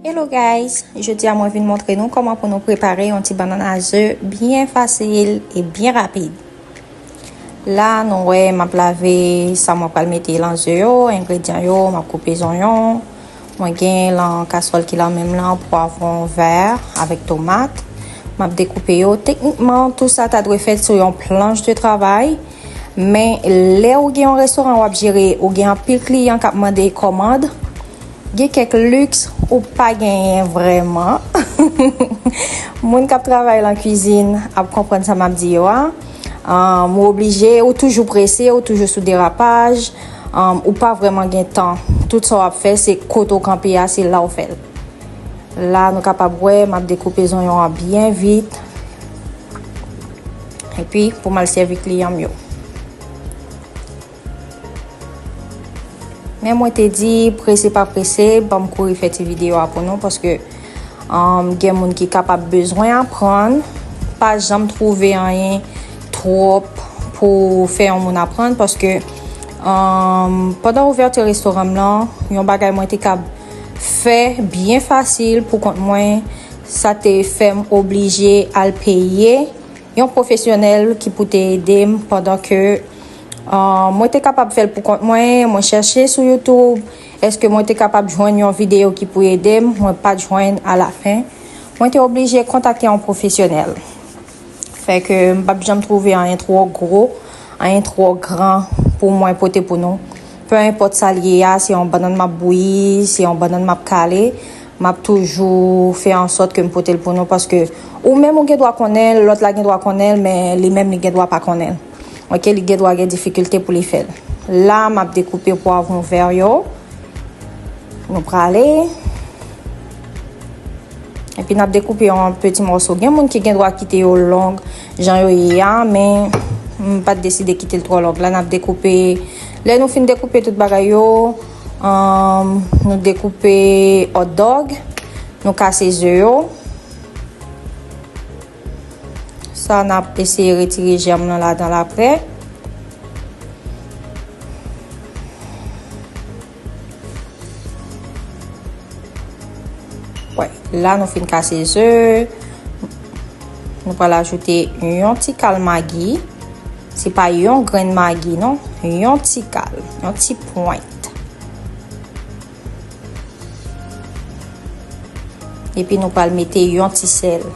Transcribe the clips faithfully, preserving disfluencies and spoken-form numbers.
Hello guys, jodi a mwen vin montre nou kòman pou nou prepare yon ti bannann a ze byen fasil e byen rapid. La nou wè m ap lave sa mwen pral mete lan ze yo, engredyan yo, m ap koupe zonyon. Mwen gen lan kaswòl ki lan men m lan pwavwon vè avèk tomat. M ap dekoupe yo. Teknikman, tou sa ta dwe fèt sou yon planche de travay. Men lè ou gen yon restoran w ap jere, ou gen anpil kliyan k ap mande kòmand. Gen kèk liks ou pa genyen vrèman. Moun k ap travay lan kwizin ap konprann sa m ap di yo a. Ahn, ou oblije, ou toujou prese, ou toujou sou derapaj. Ahn, ou pa vrèman gen tan. Tout sa w ap fè, se kote w kanpe a, se la w fè l. La, nou kapab wè, m ap dekoupe zonyon an byen vit. Epi, pou m al sèvi kliyan m yo. Men mwen te di, prese pa prese, ban m kouri fè ti videyo a pou nou, paske, um, gen moun ki kapab bezwen aprann, pa janm twouve anyen twòp pou fè yon moun aprann, paske, um, pandan ouvèti restoran m lan, yon bagay mwen te kab fè byen fasil pou kont mwen, sa te fè m oblije al peye yon pwofesyonèl ki pou te ede m pandan ke, uh, mwen te kapab fè l pou kont mwen, mwen chèche sou YouTube, èske mwen te kapab jwenn yon videyo ki pou ede m, mwen pa t jwenn alafen. Mwen te oblije kontakte yon pwofesyonèl. Fè ke m p ap janm twouve anyen twò gwo, anyen twò gran pou mwen pote pou nou. Pe enpòt sa l ye a, se yon bannann m ap bouyi, se yon bannann m ap kale, m ap toujou fè an sòt ke m pote l pou nou, paske ou menm ou gen dwa konnen l, lòt la gen dwa konnen l, men li menm li gen dwa pa konnen l. Oke, li gen dwa gen difikilte pou li fè l. La, m ap dekoupe pwavwon vè yo. Nou prale. Epi n ap dekoupe yo an peti mòso. Gen moun ki gen dwa kite yo long, jan yo ye a, men m pa t deside kite l twò long. La, n ap dekoupe. Lè nou fin dekoupe tout bagay yo, um, nou dekoupe hot dog, nou kase ze yo. Sa, n ap eseye retire jèm nan ladan l apre. Wè, la nou fin kase ze. Nou pral ajoute yon ti kal magi. Se pa yon grenn magi, non. Yon ti kal, yon ti pwent. Epi nou pral mete yon ti sèl.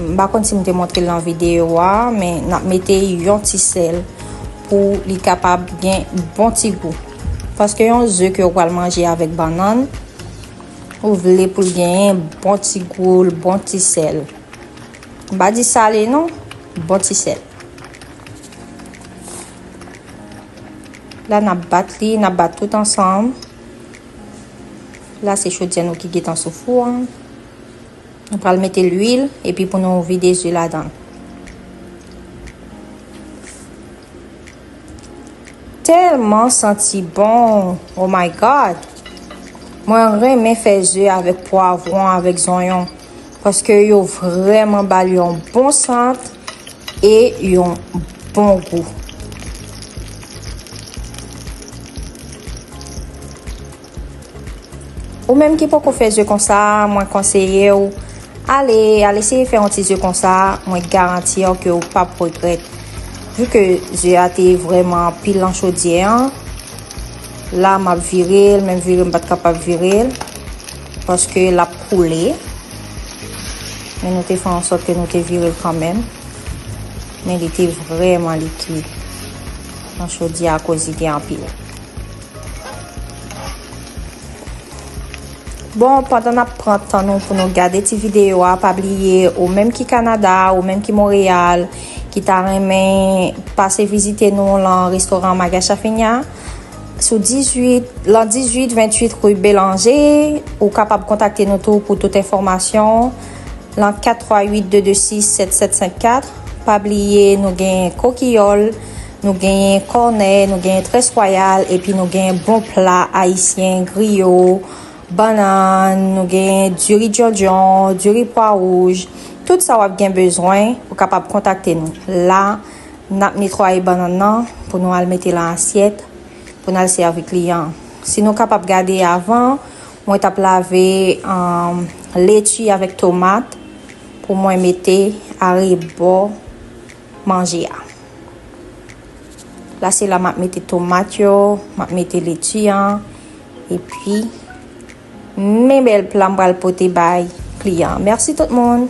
M pa konn si m te montre l nan videyo a, men n ap mete yon ti sèl pou li kapab gen bon ti gou. Paske yon ze ke w pral manje avèk bannann, ou vle pou l genyen bon ti gou, bon ti sèl. M pa di sale non, bon ti sèl. La, n ap bat li, n ap bat tout ansanm. La, se chodyè nou ki gentan sou fou an. Nou pral mete lwil, epi pou nou vide ze ladan l. Tèlman santi bon! Oh my God! Mwen renmen fè ze avèk pwavwon, avèk zonyon, paske yo vrèman ba l yon bon sant e yon bon gou. Ou menm ki poko fè ze konsa, mwen konseye w, ale, al eseye fè yon ti ze konsa, mwen garanti w ke w p ap regrèt. Vu ke ze a te vrèman anpil nan chodyè an, la m ap vire l, menm vire m pa t kapab vire l, paske l ap koule. Men nou te fè an sòt ke nou te vire l kanmenm. Men li te vrèman likid nan chodyè a akoz li te anpil. Bon, pandan n ap pran tan nou pou nou gade ti videyo a, pa bliye, ou menm ki Kanada, ou menm ki Monreyal, ki ta renmen pase vizite nou lan restoran Maga Chafenya, sou dizuit, lan dizuit venntuit rue Bélanger, ou kapab kontakte nou tou pou tout enfòmasyon. Lan kat twa uit de de sis sèt sèt senk kat. Pa bliye, nou gen kokiyòl, nou genyen kònè, nou genyen très royal, epi nou genyen bon pla ayisyen, griyo, bannann, nou genyen diri djondjon, diri pwa wouj. Tout sa w ap gen bezwen, ou kapab kontakte nou. La, n ap netwaye bannann nan pou nou al mete lan asyèt, pou n al sèvi kliyan. Si nou kapab gade avan, Mwen t ap lave um, leti avèk tomat pou mwen mete arebò manje a. La se la m ap mete tomat yo, m ap mete leti an, epi men bèl pla m pral pote bay kliyan. Mèsi tout moun.